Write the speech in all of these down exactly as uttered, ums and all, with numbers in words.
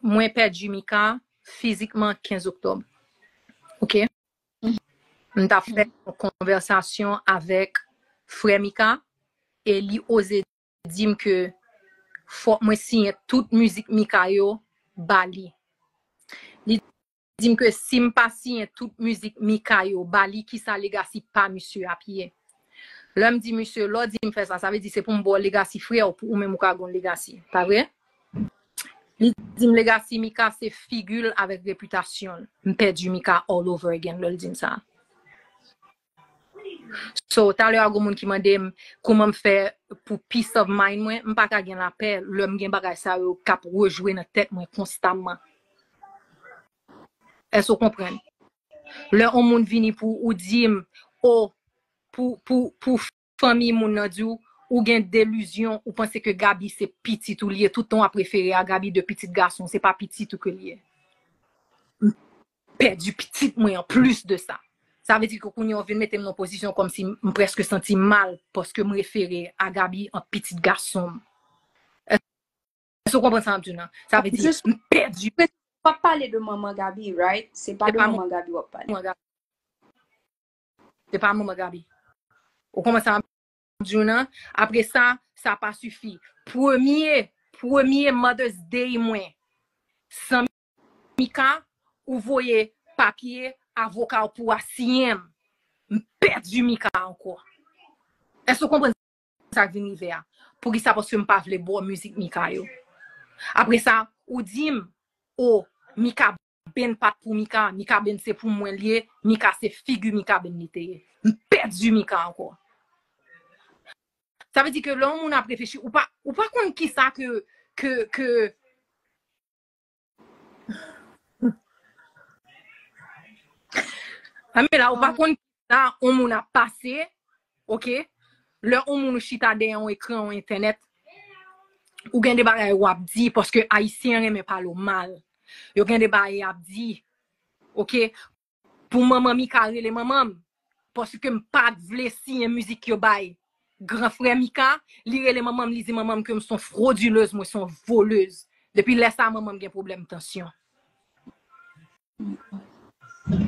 mwen pèdi Mika fizikman kenz oktòb. Oke? M t ap fè yon konvèsasyon avèk frè Mika e li oze di m ke fòk mwen siyen tout mizik Mika yo ba li. Li di m ke si m pa siyen tout mizik Mika yo ba li, kisa legacy pa misye ap ye? Lè m di misye, lè w di m fè sa, sa vle di se pou m ba w legacy frè w, pou ou menm ou ka gen yon legacy. Pa vre? Li di m legacy Mika se figi l avèk repitasyon l. M pèdi Mika all over again lè l di m sa. So, talè a gon moun ki mande m kouman m fè pou peace of mind mwen, m pa ka gen lapè lè m gen bagay sa yo k ap rejwe nan tèt mwen konstamman. Èske w konprann? Lè yon moun vini pou ou di m, o, pou, pou, pou fanmi moun nan di w, ou gen delizyon, ou panse ke Gaby se pitit ou li ye, tout tan w ap refere a Gaby de pitit gason, se pa pitit ou ke li ye. M pèdi pitit mwen an plis de sa. Sa vle di ke kounye a w vin mete m nan pozisyon kòmsi m prèske santi m mal paske m refere a Gaby an pitit gason m. Èske w konprann sa m ap di w nan? Sa vle di, m pèdi. W ap pale de manman Gaby, right? Se pa de manman Gaby w ap pale. Se pa manman Gaby. Ou konprann sa m ap di w nan? Apre sa, sa pa sifi. Premye, premye Mother's Day mwen, san Mika, ou voye papye avoka w pou asiyen m. M pèdi Mika ankò. Èske w konprann sa k vin rive a? Poukisa? Paske m pa vle ba w mizik Mika yo. Apre sa, ou di m, o, Mika Band pa t pou Mika, Mika Band se pou mwen l ye, Mika se figi Mika Band li te ye. M pèdi Mika ankò. Sa vle di ke lè yon moun ap reflechi, ou pa, ou pa konn kisa ke, ke, ke, Amela, ou pa konn sa yon moun ap pase, oke? Lè yon moun chita dèyè yon ekran, yon entènèt, ou gen de bagay w ap di, paske Ayisyen renmen pale w mal. Yo gen de bagay y ap di, oke? Pou manman Mika rele manman m, paske m pa t vle siyen mizik yo bay gran frè Mika, li rele manman m, li di manman m ke m se yon fwodilez, mwen se yon volez. Depi lè sa, manman m gen pwoblèm tansyon.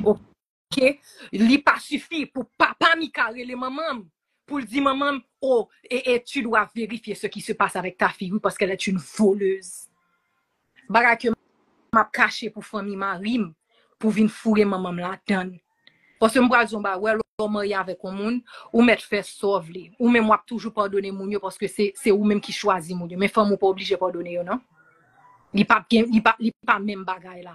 Oke? Li pa sifi pou papa Mika rele manman m, pou l di manman m, o, e, e tu dois vérifier ce qui se passe avec ta fille, oui, parce qu'elle est une voleuse. Bagay ke m ap kache pou fanmi mari m, pou vin foure manman m ladann. Paske m pral di w yon bagay, wè, lè w marye avèk yon moun, ou mèt fè sa w vle. Ou menm w ap toujou padone moun yo paske se, se ou menm ki chwazi moun yo. Men fanmi w pa oblije padone yo, non. Li p ap gen, li pa, li pa menm bagay la.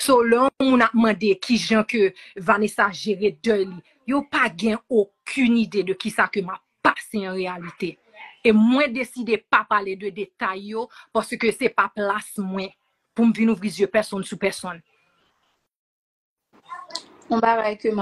So, lè yon moun ap mande kijan ke Vanessa jere dèy li, yo pa gen okenn ide de kisa ke m ap pase an reyalite. E mwen deside pa pale de detay yo, paske se pa plas mwen pou m vin ouvri zye pèsonn sou pèsonn. Yon bagay ke m